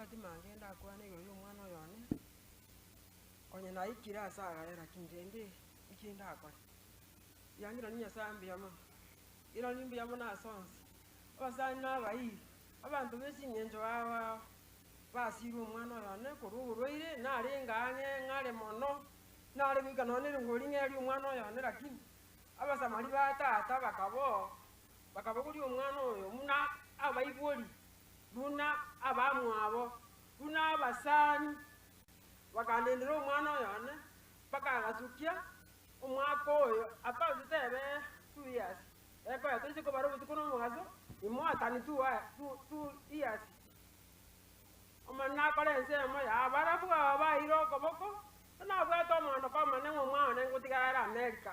Timbwati mange ndakwane igoro ya omwana oyo one, onye naikire ase agaya lakini rende nki ndakore? Riang'irani Nyasaye mbuya mono, irani mbuya mono ase onsi, abasani na abairi, abanto be ching'encho ao ao, basirwe omwana oyo one korwa oborwaire, narenge ang'e ng'are mono, nare goika nonye na erongori ng'erie omwana oyo one lakini, abasamari ba tata bakaboo, bakabogoria omwana oyo buna abaibori, buna abamwabo, buna abasani, bakandendera omwana oyo one, mpaka agasukia omwaka oyo about totebe 2 years, ekonya toise kobara obotuko na omogaso, ni more than 2 years. Omonene akore ensemo ya barabwo aba baeire okoboko, nabwate omoondoko omonene ng'a omwana one ngotigara are America.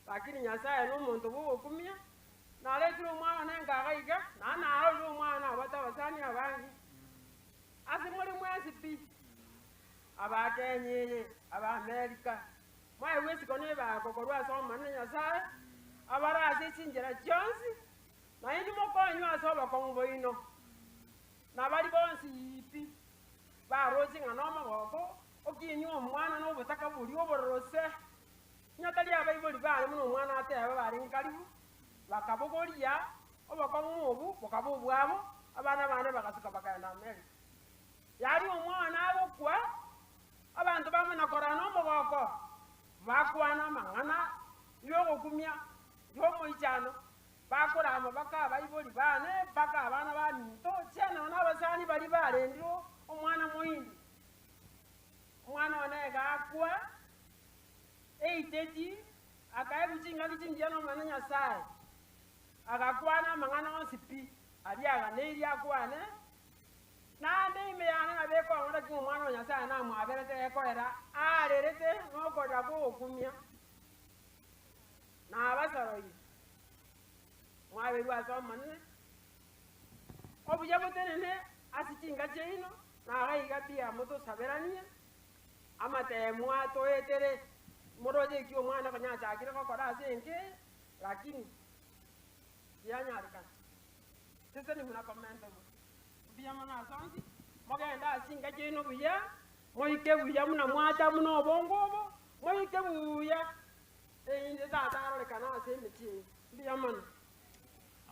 Lakini Nyasaye nomonto bw'ogokumia, naretire omwana one nkaga iga, naende narorire omwana nabwate abasani abange. Ase more mwensi pi, aba Kenya eye, aba America, mwaegwe isiko na ebaako korwa ase Omonene Nyasaye, abare ase chinchera chionsi, nainwe mokonywe ase obokong'u bwaino. Na baria bonsi pi, baroche ng'a nomogoko okinywe omwana na obotaka boria obororo se, onye tari abaibori baye buna omwana ateba barenge karibu, bakabogoria obokong'u obu bokaba obwabo, abana bane bagasuka bakagenda America. Yaani omwana agokwa, abanto bamanya korora na omogoko, bakwana amang'ana yogokumia, yomoichano, bakorama mpaka abaibori bane, mpaka abana baminto, chiana na abasani baria barendire omwana moindi. Omwana one iga akwa, eiteti, akaegwa chingaki chingiya na Omonene Nyasaye, agakwana amang'ana onsi pi, aria aganeirie akwane, naende ime yane nabo ekong'ora ki omwana o Nyasaye namwaberete gekorera arerete nokorera kwa ogokumia, nabasoroire, mwaberwe ase Omonene, obuya botenene ase chinka chiaino, na iga iga pi motosaberanie, amatemo atoetere, moroche eki omwana konya achakire gokora ase enka eye, lakini tianyarekana. Seseni buna komenterwa. Mbuya mono ase onsi, mogende ase chinka chiaino buya, moike buya buna mwacha buna obongo obo, moike buya, erinde tata arorekane ase emechie eye. Mbuya mono.